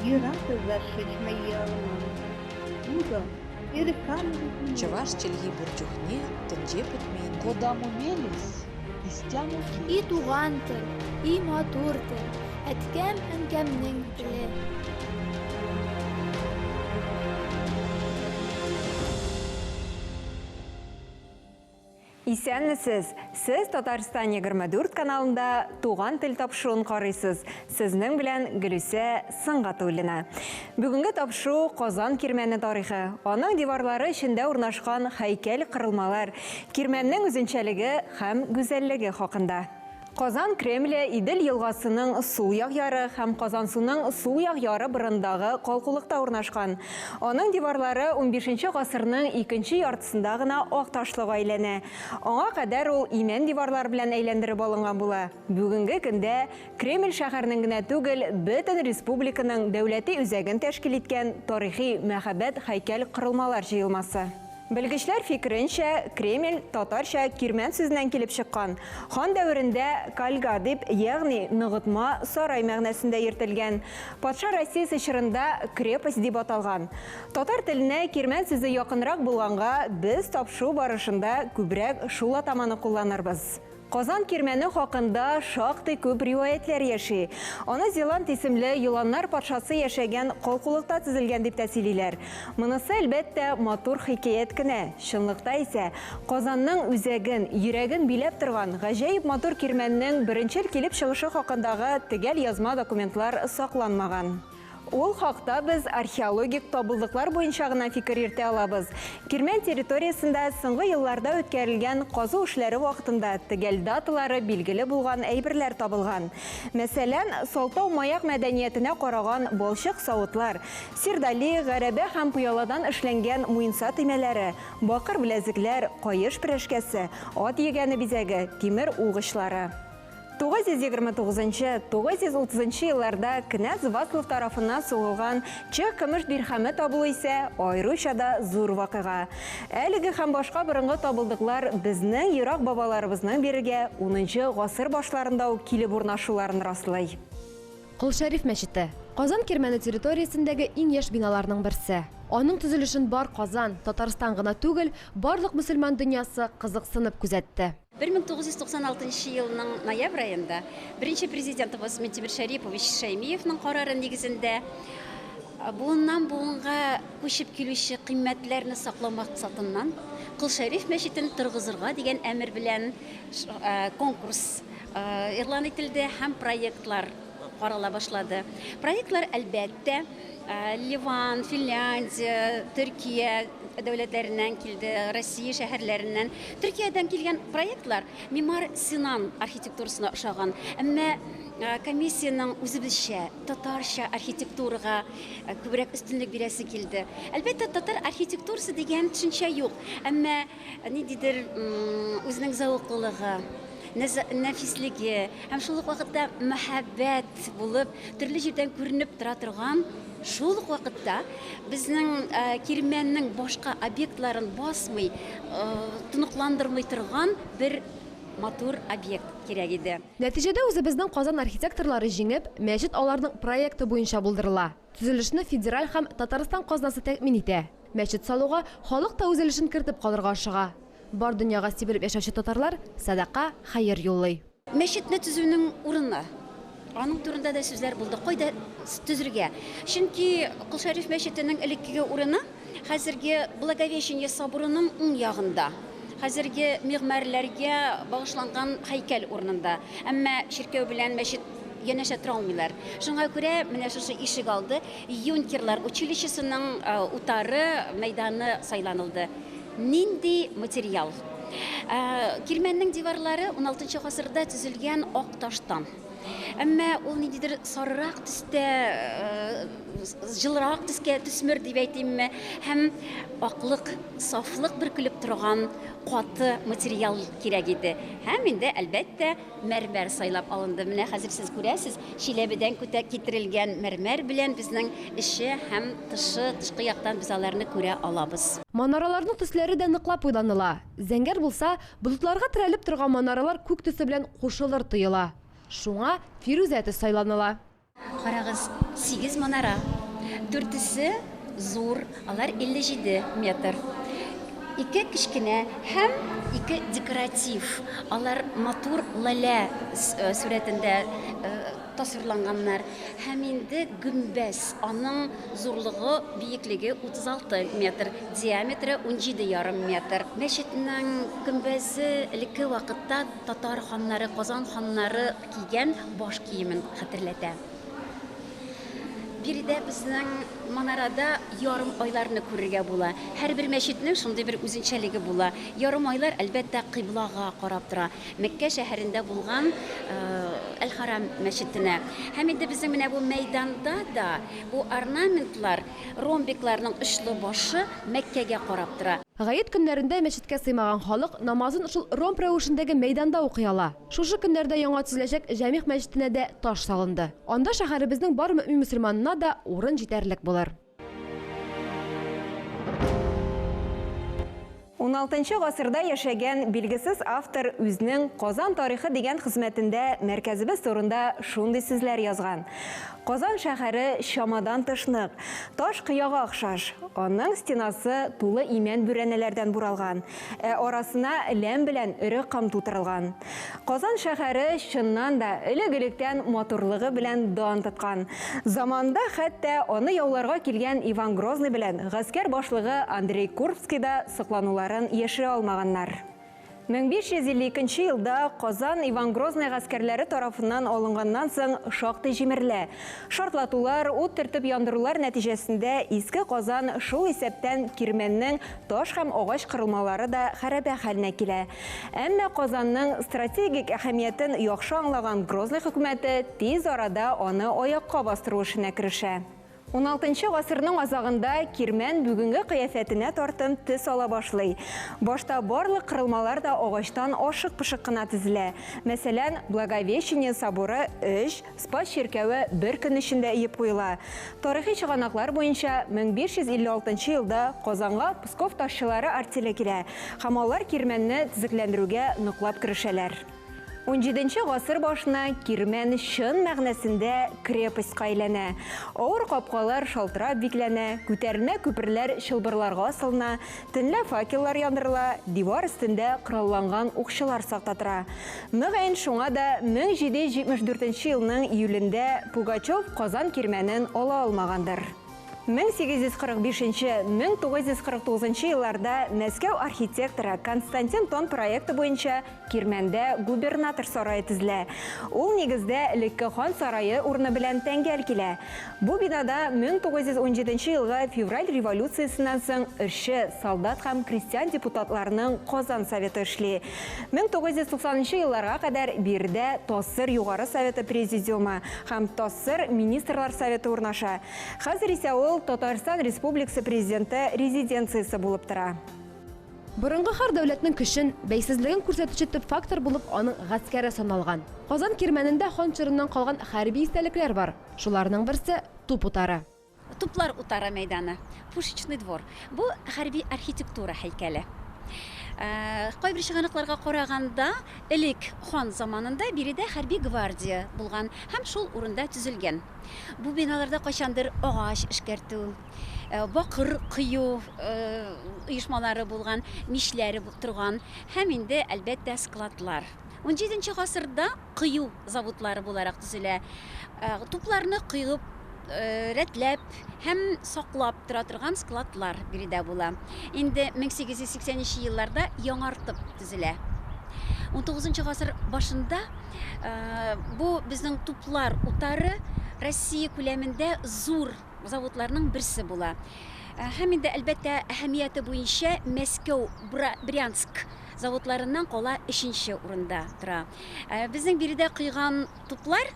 Юрату зашить моя. Буду Чӑваш чӗлхи пур чухне тӗнче пӗтмен. Кодамо мелесь, истямо И туган тел, и матур тел, әткәм-әнкәмнең теле. Исәнмесез! Сез Татарстан 24 каналында Туган тел тапшыруын карыйсыз. Сезнең белән Гөлүсә Сөнгатуллина. Бүгенге тапшыру Казан кирмәне тарихы, аның диварлары эчендә урнашкан һәйкәл-корылмалар, кирмәннең үзенчәлеге һәм гүзәллеге хакында. Казан Кремле Идел елгасының сул як яры һәм Казансуның сул як яры борындагы калкулыкта урнашкан. Аның диварлары унбишенче гасырның икенче яртысында гына ак ташлыга әйләнә. Аңа кадәр ул имән диварлар белән әйләндереп алынган була. Бүгенге көндә Кремль шәһәрнең генә түгел, бөтен республиканың дәүләти үзәген тәшкил иткән тарихи мәһабәт һәйкәл-корылмалар җыелмасы. Белгечләр фикеренчә, Кремль татарча кирмән сүзеннән килеп чыккан. Хан дәверендә кальга дип, ягъни ныгытма, сарай мәгънәсендә йөртелгән. Патша Россиясе чорында крепость дип аталган. Татар теленә кирмән сүзе якынрак булганга, без тапшыру барышында күбрәк шул атаманы кулланырбыз. Казан кирмәне хакында шактый күп риваятьләр яши. Аны Зеланд исемле еланнар патшасы яшәгән калкулыкта төзелгән дип тә сөйлиләр. Монысы, әлбәттә, матур хикәят кенә. Чынлыкта исә, Казанның үзәген, йөрәген биләп торган гаҗәеп матур кирмәннең беренчел килеп чыгышы хакындагы төгәл язма документлар сакланмаган. Ул хакта без археологик табылдыклар буенча гына фикер йөртә алабыз. Кирмән территориясендә соңгы елларда үткәрелгән казу эшләре вакытында төгәл даталары билгеле булган әйберләр табылган. Мәсәлән, Салтау-Маяк мәдәниятенә караган балчык савытлар, сердолик, гәрәбә һәм пыяладан эшләнгән муенса төймәләре, бакыр беләзекләр, каеш прәшкәсе, ат йөгәне бизәге, тимер ук очлары. 929 нчы, 930 нчы елларда кенәз Вацлав тарафыннан сугылган чех көмеш дирхәме табылу исә аеруча да зур вакыйга. Әлеге һәм башка борынгы табылдыклар безнең ерак бабаларыбызның бирегә унынчы гасыр башларында ук килеп урнашуларын раслый. Кол Шәриф мәчете, Казан Кирмәне территориясендәге иң яшь биналарның берсе. Аның төзелешен бар Казан, Татарстан гына түгел, барлык мөселман дөньясы кызыксынып күзәтте. 1996 елның ноябрь аенда беренче президентыбыз Минтимер Шәрипович Шәймиевның карары нигезендә буыннан буынга күчеп килүче кыйммәтләрне саклау максатыннан Кол Шәриф мәчетен торгызырга дигән әмер белән конкурс игълан ителде һәм проектлар карала башлады. Проектлар, әлбәттә, Ливан, Финляндия, Төркия дәүләтләреннән килде, Россия шәһәрләреннән. Төркиядән килгән проектлар Мимар Синан архитектурасына ошаган. Әмма комиссиянең үзебезчә, татарча архитектурага күбрәк өстенлек бирәсе килде. Әлбәттә, татар архитектурасы дигән төшенчә юк, әмма ниндидер үзенең зәвыклылыгы, нәфислеге һәм шул ук вакытта мәһабәт булып, төрле җирдән күренеп тора торган, шул ук вакытта безнең кирмәннең башка объектларын басмый, тоныкландырмый торган бер матур объект кирәк иде. Нәтиҗәдә үзебезнең Казан архитекторлары җиңеп, мәчет аларның проекты буенча булдырыла. Төзелешне федераль һәм Татарстан казнасы тәэмин итә. Мәчет салуга халык та үз өлешен кертеп калырга ашыга. Бар дөньяга сибелеп яшәүче татарлар сәдака, хәер юллый. Мәчетне төзүнең урыны. Аның турында да сүзләр булды. Кайда төзергә? Чөнки Кол Шәриф мәчетенең элеккеге урыны хәзерге Благовещение соборының уң ягында. Хәзерге мигъмәрләргә багышланган һәйкәл урынында. Әмма чиркәү белән мәчет янәшә тора алмыйлар. Шуңа күрә менә шушы ишек алды юнкерлар училищесының утары мәйданы сайланылды. Нинди материал? Кирмәннең диварлары уналтынчы гасырда төзелгән ак таштан. Әмма ул ниндидер сарырак төстә, җылырак төскә төсмер дип әйтимме, һәм аклык, сафлык бөркелеп торган каты материал кирәк иде. Һәм инде, әлбәттә, мәрмәр сайлап алынды. Менә хәзер сез күрәсез, Чиләбедән күтә китерелгән мәрмәр белән безнең эче һәм тышы, тышкы яктан без аларны күрә алабыз. Манараларның төсләре дә ныклап уйланыла. Зәңгәр булса, болытларга терәлеп торган манаралар күк төсе белән кушылыр тоела. Шуңа фирүзә төс сайланыла. Карагыз, сигез манара. Дүртесе зур, алар 57 метр. Ике кечкенә һәм ике декоратив. Алар матур лалә сурәтендә тасвирланганнар. Һәм инде гөмбәз, аның зурлыгы, биеклеге 36 метр, диаметры 17 ярым метр. Мәчетнең гөмбәзе элекке вакытта татар ханнары, Казан ханнары кигән баш киемен хәтерләтә. Биредә безнең манарада ярым айларны күрергә була. Һәрбер мәчетнең шундый бер үзенчәлеге була. Ярым айлар, әлбәттә, кыйблага карап тора. Мәккә шәһәрендә булган Әл-Харам мәчетенә. Һәм инде безнең менә бу мәйданда да бу орнаментлар, ромбикларның очлы башы Мәккәгә карап тора. Гает көннәрендә мәчеткә сыймаган халык намазын шул ромб рәвешендәге мәйданда укый ала. Шушы көннәрдә яңа төзеләчәк Җәмигъ мәчетенә дә таш салынды. Анда шәһәребезнең бар мөэмин-мөселманына да урын җитәрлек булыр. Уналтынчы гасырда яшәгән билгесез автор үзнең Казан тарихы дигән хезмәтендә мәркәзебез турында шундый сүзләр язган. Казан шәһәре чамадан тыш нык, таш кыяга охшаш. Аның стенасы тулы имән бүрәнәләрдән буралган, ә арасына ләм белән эре ком тутырылган. Казан шәһәре, чыннан да, элек-электән матурлыгы белән дан тоткан. Заманында хәтта аны яуларга килгән Иван Грозный белән гаскәр башлыгы Андрей Курбский да соклануларын яшерә алмаганнар. 1552 нче елда Казан Иван Грозный гаскәрләре тарафыннан алынганнан соң шактый җимерелә. Шартлатулар, ут төртеп яндырулар нәтиҗәсендә Иске Казан, шул исәптән Кирмәннең таш һәм агач корылмалары да хәрабә хәленә килә. Әмма Казанның стратегик әһәмиятен яхшы аңлаган Грозный хөкүмәте тиз арада аны аякка бастыру эшенә керешә. Уналтынчы гасырның азагында кирмән бүгенге кыяфәтенә тартым төс ала башлый. Башта барлык кырылмалар да агачтан ашык-пошык кына төзелә. Мәсәлән, Благовещение соборы өч, Спас чиркәве бер көн эчендә өеп куела. Тарихи чыганаклар буенча, 1556 нчы елда Казанга Псков ташчылары артеле килә һәм алар кирмәнне төзекләндерүгә ныклап керешәләр. Унҗиденче гасыр башына кирмән чын мәгънәсендә крепостька әйләнә. Авыр капкалар шалтырап бикләнә, күтәрелмә күперләр чылбырларга асылына, төнлә факеллар яндырыла, дивар өстендә коралланган укчылар сакта тора. Мөгаен, шуңа да 1774 нче елның июлендә Пугачев Казан кирмәнен ала алмагандыр. 1845 нче, 1949 нчы елларда Мәскәү архитекторы Константин Тон проекты буенча Кирмәндә губернатор сарае төзелә. Ул нигездә элекке хан сарае урыны белән тәңгәл килә. Бу бинада 1917 нче елгы февраль революциясеннән соң эшче, солдат һәм крестьян депутатларының Казан Советы эшли. 1990 нчы елларга кадәр биредә ТАССР Югары Советы Президиумы һәм ТАССР Министрлар Советы урнаша. Хәзер исә ул Татарстан Республикасы Президенты резиденциясе булып тора. Борынгы һәр дәүләтнең көчен, бәйсезлеген күрсәтүче төп фактор булып аның гаскәре саналган. Казан Кирмәнендә хан чорыннан калган хәрби истәлекләр бар. Шуларның берсе, туп утары. Туплар утары мәйданы, Пушечный двор. Бу хәрби архитектура һәйкәле. Кайбер чыганакларга караганда, элек хан заманында биредә хәрби гвардия булган һәм шул урында төзелгән. Бу биналарда кайчандыр агач эшкәртү, бакыр кою оешмалары булган, мичләре торган һәм инде, әлбәттә, складлар. Унҗиденче гасырда кою заводлары буларак төзелә. Тупларны коеп, рәтләп һәм саклап тора торган складлар биредә була. Инде 1880 нче елларда яңартып төзелә. Унтугызынчы гасыр башында Бу безнең туплар утары Россия күләмендә зур заводларның берсе була. Һәм инде, әлбәттә, әһәмияте буенча Мәскәү, Брянск заводларыннан кала өченче урында тора. Безнең биредә койган туплар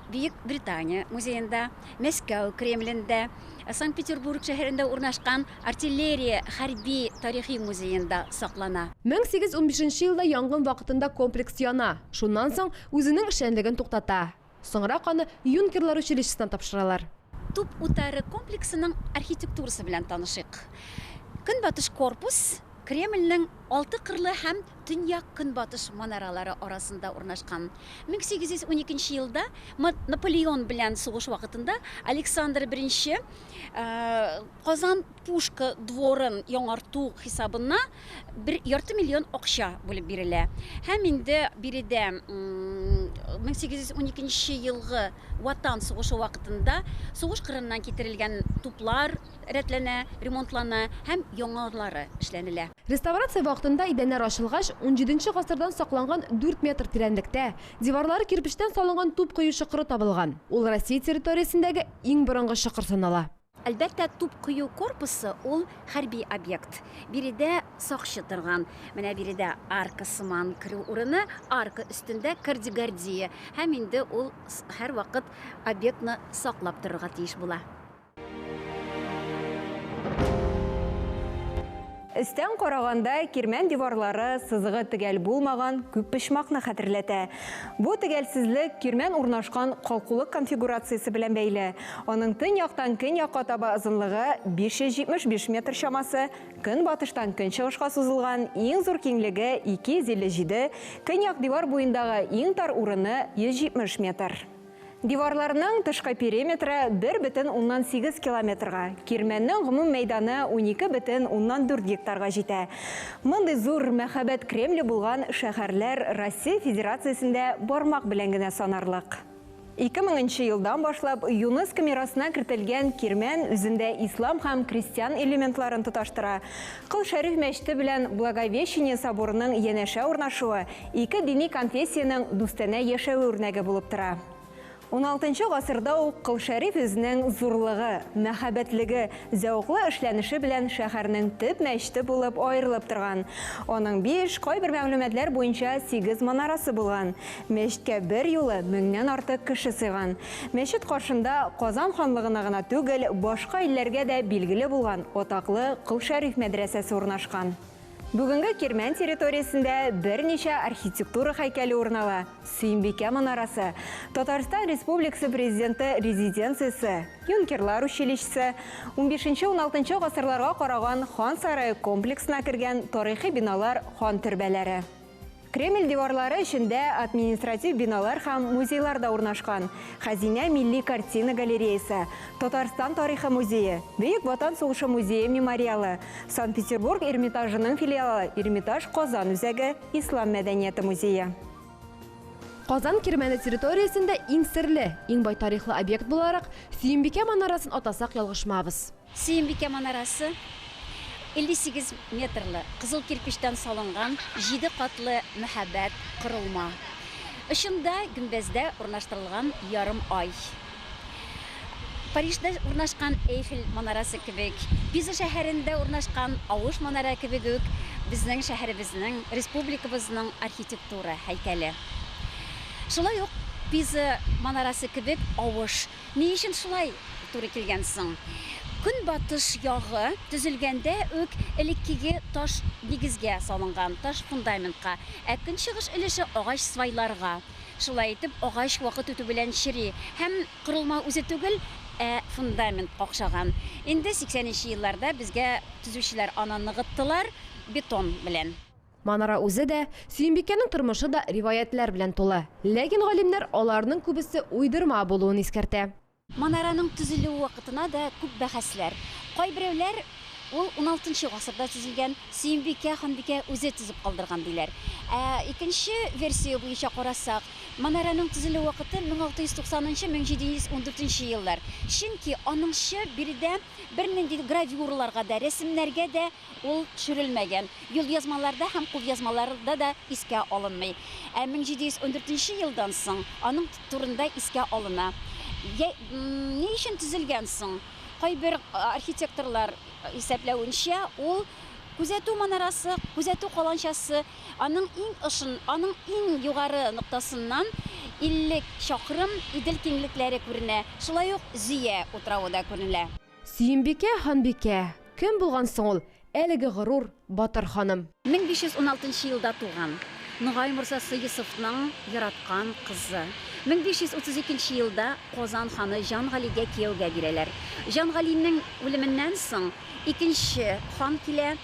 Бөек Британия музеенда, Мәскәү Кремлендә, Санкт-Петербург шәһәрендә урнашкан Артиллерия хәрби тарихи музеенда саклана. 1815 нче елда янгын вакытында комплекс яна, шуннан соң үзенең эшчәнлеген туктата. Соңрак аны юнкерлар училищесына тапшыралар. Туп утары комплексының архитектурасы белән танышыйк. Көнбатыш корпус Кремльнең. Алты кырлы һәм төньяк-көнбатыш манаралары арасында урнашкан. 1812 елда Наполеон белән сугыш вакытында Александр I Казан пушка дворын яңарту хисабына бер ярты миллион акча бүлеп бирелә. Һәм инде биредә 1812 елгы Ватан сугышы вакытында сугыш кырыннан китерелгән туплар рәтләнә, ремонтлана һәм яңалары эшләнелә. Реставрация вакытында идәннәр ачылгач, унҗиденче гасырдан сакланган дүрт метр тирәнлектә, диварлары кирпечтән салынган туп кою чокыры табылган. Ул Россия территориясендәге иң борынгы чокыр санала. Әлбәттә, туп кою корпусы ул хәрби объект. Биредә сакчы торган. Менә биредә арка сыман керү урыны, арка өстендә кардигардия. Һәм инде ул һәрвакыт объектны саклап торырга тиеш була. Өстән караганда кирмән диварлары сызыгы төгәл булмаган күппочмакны хәтерләтә. Бу төгәлсезлек кирмән урнашкан калкулык конфигурациясе белән бәйле. Аның төньяктан көньякка таба озынлыгы 575 метр чамасы, көнбатыштан көнчыгышка сузылган иң зур киңлеге 257, көньяк дивар буендагы иң тар урыны 170 метр. Диварларның тышкы периметры 1,8 километрга, кирмәннең гомум мәйданы 12,4 гектарга җитә. Мондый зур мәһабәт Кремле булган шәһәрләр Россия Федерациясендә бармак белән генә санарлык. 2000 нче елдан башлап ЮНЕСКО мирасына кертелгән кирмән үзендә ислам һәм крестьян элементларын тоташтыра. Кол Шәриф мәчете белән Благовещение соборының янәшә урнашуы ике дини конфессиянең дустанә яшәве үрнәге булып тора. Уналтынчы гасырда ук Кол Шәриф үзенең зурлыгы, мәһабәтлеге, зәвыклы эшләнеше белән шәһәрнең төп мәчете булып аерылып торган. Аның биш, кайбер мәгълүматлар буенча сигез манарасы булган. Мәчеткә бер юлы меңнән артык кеше сыйган. Мәчет каршында Казан ханлыгына гына түгел, башка илләргә дә билгеле булган атаклы Кол Шәриф мәдрәсәсе урнашкан. Бүгенге Кирмән территориясендә берничә архитектура һәйкәле урын ала. Сөембикә манарасы, Татарстан Республикасы Президенты резиденциясе, Юнкерлар училищесы, унбишенче-уналтынчы гасырларга караган Хан сарае комплексына кергән тарихи биналар, хан төрбәләре. Кремль диварлары эчендә административ биналар һәм музейлар да урнашкан. Хәзинә милли картина галереясы, Татарстан тарихы музее, Бөек Ватан сугышы музее мемориалы, Санкт-Петербург Эрмитажының филиалы Эрмитаж Казан үзәге, Ислам мәдәнияте музее. Казан Кирмәне территориясендә иң серле, иң бай тарихлы объект буларак, Сөембикә манарасын атасак ялгышмабыз. Сөембикә манарасы 58 метрлы кызыл кирпечтән салынган җиде катлы мәһабәт корылма. Очында гөмбәздә урнаштырылган ярым ай. Парижда урнашкан Эйфель манарасы кебек, Пиза шәһәрендә урнашкан Авыш манара кебек үк безнең шәһәребезнең, республикабызның архитектура һәйкәле. Шулай ук Пиза манарасы кебек авыш Ни өчен шулай туры килгән соң? Көнбатыш ягы төзелгәндә үк элеккеге таш нигезгә салынган, таш фундаментка, ә көнчыгыш өлеше агач свайларга. Шулай итеп, агач вакыт үтү белән чери һәм корылма үзе түгел, ә фундамент какшаган. Инде 80 нче елларда безгә төзүчеләр аны ныгыттылар бетон белән. Манара үзе дә, Сөембикәнең тормышы да риваятьләр белән тулы. Ләкин галимнәр аларның күбесе уйдырма булуын искәртә. Манараның төзелү вакытына да күп бәхәсләр. Кайберәүләр ул уналтынчы гасырда төзелгән, Сөембикә ханбикә үзе төзеп калдырган, диләр. Ә икенче версия буенча карасак, манараның төзелү вакыты 1690 нчы, 1714 нче еллар. Чөнки аныңчы биредә бернинди гравюраларга да, рәсемнәргә дә Ул төшерелмәгән, юлъязмаларда һәм кулъязмаларда да искә алынмый. Ә 1714 нче елдан соң аның турында искә алына. Йә, ни өчен төзелгән соң? Кайбер архитекторлар исәпләвенчә, ул күзәтү манарасы, күзәтү каланчасы, аның иң ошын, аның иң югары ноктасыннан 50 чакрым Идел киңлекләре күренә, шулай ук Зөя утравы да күренә. Сөембикә ханбикә, кем булган соң ул, әлеге горур, батыр ханым? 1516 нчы елда туган, Ногай морзасы Йосыфның яраткан кызы. 1532 нче елда Казан ханы Җангалигә кияүгә бирәләр. Җангалинең үлеменнән соң икенче хан килә.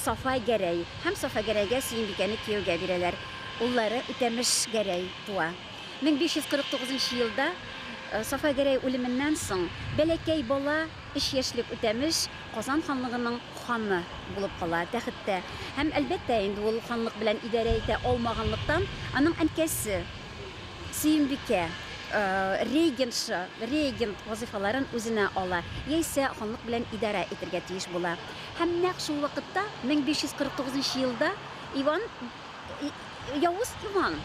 Сафа Гәрәй һәм Сафа Гәрәйгә Сөембикәне кияүгә бирәләр. Уллары Үтәмеш Гәрәй туа. 1549 елда Сафа Гәрәй үлеменнән соң бәләкәй бала, өч яшьлек Үтәмеш Казан ханлыгының ханы булып кала, тәхеттә. Һәм, әлбәттә, инде ул ханлык белән идарә итә алмаганлыктан, аның әнкәсе Сөембикә регентша, регент вазыйфаларын үзенә ала, яисә ханлык белән идарә итергә тиеш була. Һәм нәкъ шул вакытта, 1549 елда Иван, Явыз Иван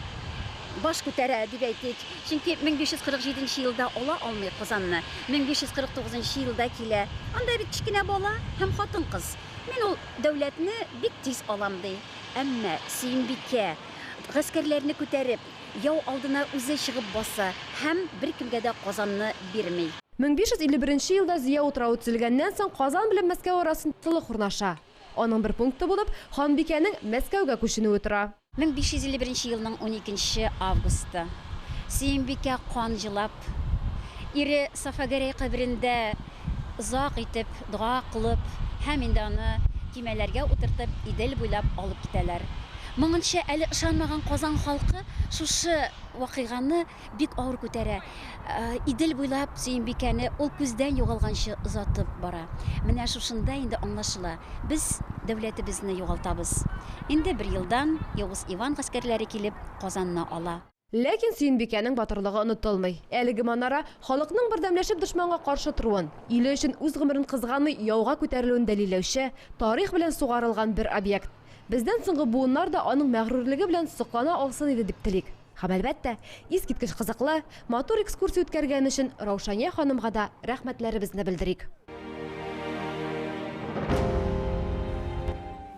баш күтәрә, дип әйтик. Чөнки 1547 елда ала алмый Казанны. 1549 елда килә. Анда бит кечкенә бала һәм хатын-кыз. Мин ул дәүләтне бик тиз алам, ди. Әмма Сөембикә, гаскәрләрне күтәреп, яу алдына үзе чыгып баса һәм беркемгә дә Казанны бирми. 1551 елда Зөя утравы төзелгәннән соң Казан белән Мәскәү арасында солых урнаша. Аның бер пункты булып ханбикәнең Мәскәүгә күченүе тора. 1551 елның уникенче августы. Сөембикә кан җылап, ире Сафагәрәй каберендә озак итеп дога кылып һәм инде аны көймәләргә утыртып Идел буйлап алып китәләр. Моңынча әле ышанмаган Казан халкы шушы вакыйганы бик авыр күтәрә. Идел буйлап Сөембикәне ул күздән югалганчы озатып бара. Менә шушында инде аңлашыла, без дәүләтебезне югалтабыз. Инде бер елдан Явыз Иван гаскәрләре килеп Казанны ала. Ләкин Сөембикәнең батырлыгы онытылмый. Әлеге манара халыкның бердәмләшеп дошманга каршы торуын, иле өчен үз гомерен кызганмый яуга күтәрелүен дәлилләүче, тарих белән сугарылган бер объект. Бездән соңгы буыннар да аның мәгърурлеге белән соклана алсын иде дип телик. Һәм, әлбәттә, искиткеч кызыклы, матур экскурсия үткәргән өчен Раушания ханымга да рәхмәтләребезне белдерик.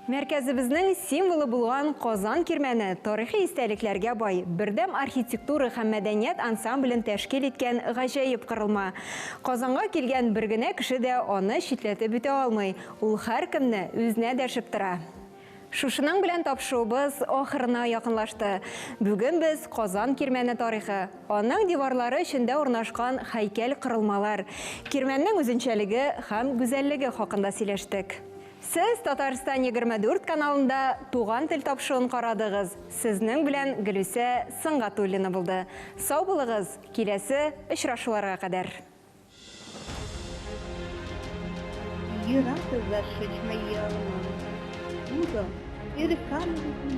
Мәркәзебезнең символы булган Казан Кирмәне тарихи истәлекләргә бай, бердәм архитектура һәм мәдәният ансамблен тәшкил иткән гаҗәеп корылма. Казанга килгән бер генә кеше дә аны читләтеп үтә алмый, ул һәркемне үзенә дәшеп тора. Шушының белән тапшыруыбыз ахырына якынлашты. Бүген без Казан Кирмәне тарихы, аның диварлары эчендә урнашкан һәйкәл-корылмалар, Кирмәннең үзенчәлеге һәм гүзәллеге хакында сөйләштек. Сез Татарстан 24 каналында Туган тел тапшыруын карадыгыз. Сезнең белән Гөлүсә Сөнгатуллина булды. Сау булыгыз, киләсе очрашуларга кадәр.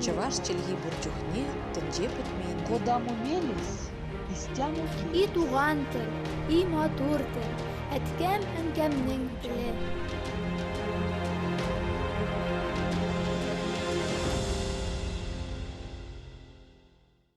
Чӑваш чӗлхи пур чухне тӗнче пӗтмен. Кодамо мелесь, истямо И туган тел, и матур тел, әткәм-әнкәмнең теле.